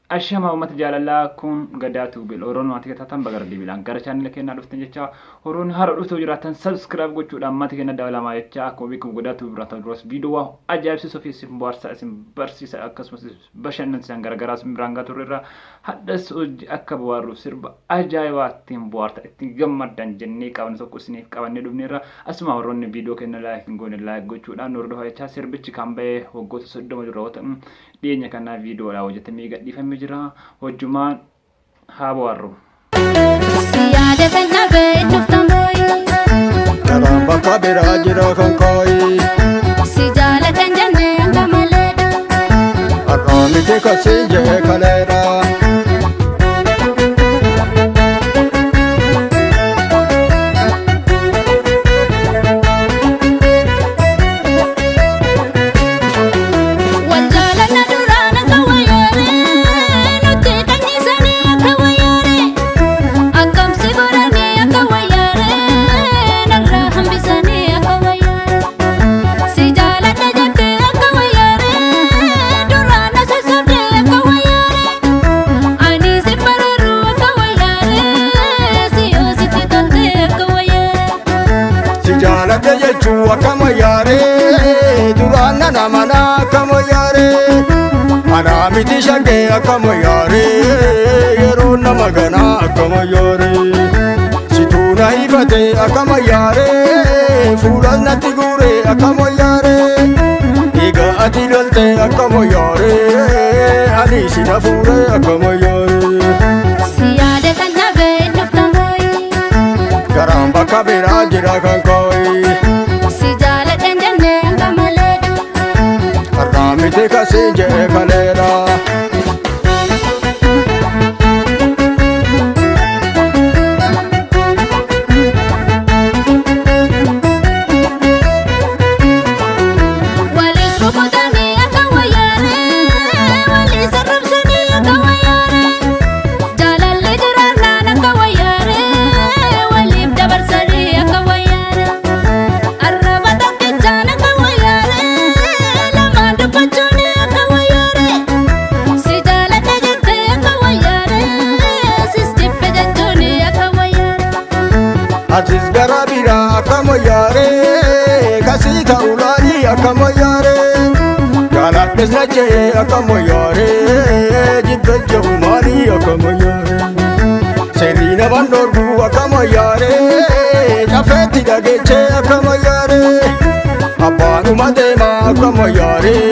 Ashama uummata jaalalaa kun Gadaa Tube Oroon maatii taatan baga deebiidhaan gara chaanela keenyaa dhuftan jecha horoon hara dhuftoo jiraatan subscribe gochuudhaan maatii keenya dabalamaa jecha akkuma beekamu Gadaa Tube irraa ta'u duras viidiyoo ajaa'ibsiisoo fi isin bohaarsaa isin barsiisa akkasumas bashannansiisan garaagaraa isin biraan gaa turre irraa hadhas hojii akka bohaarruuf sirba ajaa'ibaa ittiin bohaarta ittiin gammaddan jennee qabne tokko isiniif qabannee dhufneerra asuma warroonni viidiyoo keenya like hin goone like gochuudhaan nu hordofaa jecha sirbichi kan ba'e waggoota 30 dura yoo ta'u dhiyeenya kana viidiyoodhaan hojjetamee gadhiifamee jira. Hojjumaan haa bohaarru. Si yaada kan dhabee dhuftan booyi. Garaan bakka biraa jira kan kooyi. Si jaalatan jennee hanga maleedha. Har'aa miti kasii jee kaleedha. Wal jaalanna duraan akka wayyaare nutti qannisanii akka wayyaare akkam si godhanii akka wayyaare narraa hambisanii akka wayyaare si jaaladha jettee akka wayyaare duraan na sassaabdee akka wayyaare ani si bararu akka wayyaare si yoo sitti toltee akka wayyaare. Si jaaladha jechuu akka mayyaaree duraan nana mana akka mayyaaree anaa miti shaggee akka mayyaaree yeroo nama ganaa akka mayyaaree situu na hifate akka mayyaaree fuulas natti guuree akka mayyaaree dhiiga ati lolte akka mayyaaree ani si na fuuree akka mayyaaree. Si yaada kan dhabee dhuftan booyi. Garaan bakka biraa jira kan kooyi. Si jaaladhan jennee hanga maleedha. Har'aa miti kasii jee kaleedha. Walis rukutanii akka wayyaare walis arrabsanii akka wayyaare jaalalli jiraannaan akka wayyaare waliif dabarsanii akka wayyaare arraba tokkichaan akka wayyaare lamaan dubbachuun akka wayyaare si jaaladha jettee akka wayyaare sis jibbe jechuun akka wayyaare. Atis gara biraa akka mayyaaree kasii ta'u laalii akka mayyaaree jaaladhes na jee akka mayyaaree jibbe jehu maalii akka mayyaaree seerri naman dhorgu akka mayyaaree cafeetti dhageechee akka mayyaaree abbaanuma deemaa akka mayyaaree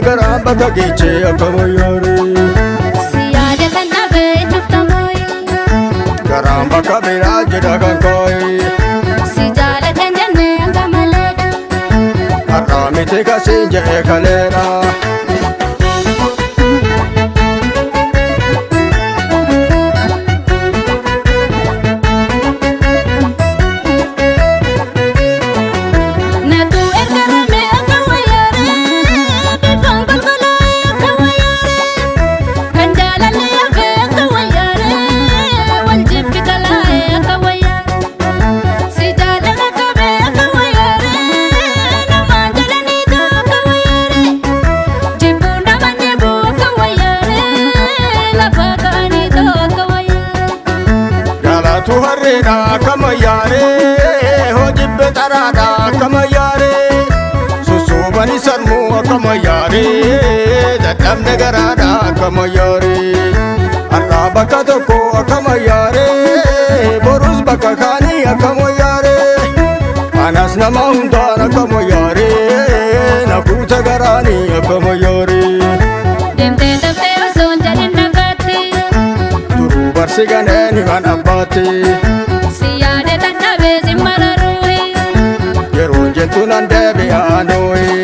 garaan bakka geechee akka mayyaaree. Si yaada kan dhabee dhuftan booyi. Garaan bakka biraa jira kan kooyi. Si jaaladhan jennee hanga maleedha. Har'aa miti kasii jee kaleedha. Natu erga ramee akka wayyaare bifaan golgolaa'e akka wayyaare kan jaalalli hafe akka wayyaare wal jibbi kalaa'e akka wayyaare si jaalala qabee akka wayyaare namaan jalaniitu akka wayyaare jibbuun nama jibu akka wayyaare lafa ka'aniitu akka wayyaare. Jaalatu harreedha akka mayyaaree hojibbe xaraadha akka mayyaaree sussuubani sarmuu akka mayyaaree dadhabne garaadha akka mayyaaree har'aa bakka tokko akka mayyaaree borus bakka kaanii akka mayyaaree anas nama hundaan akka mayyaaree na kuuta garaanii akka mayyaaree. Deemtee taftee osoo hin jedhin nagaatti. Duruu barsi ganeen himan abbaatti. Si yaade tan dhabee si mararuuyi. Yeroon jettu nan deebi'aa nooyi.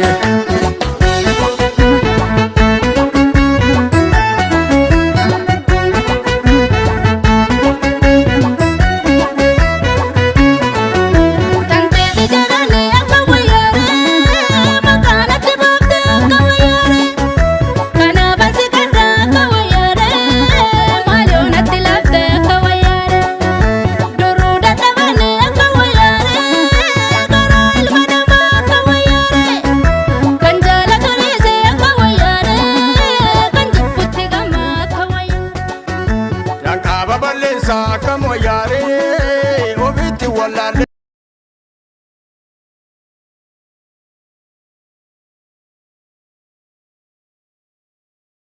Kan teeti jedhanii akka wayyaare maqaan ati baafte akka wayyaare kanaaf asi gadda akka wayyaare maaliyoon atti laafte akka wayyaare Baballeessa akkam wayyaaree ofitti wallaalle.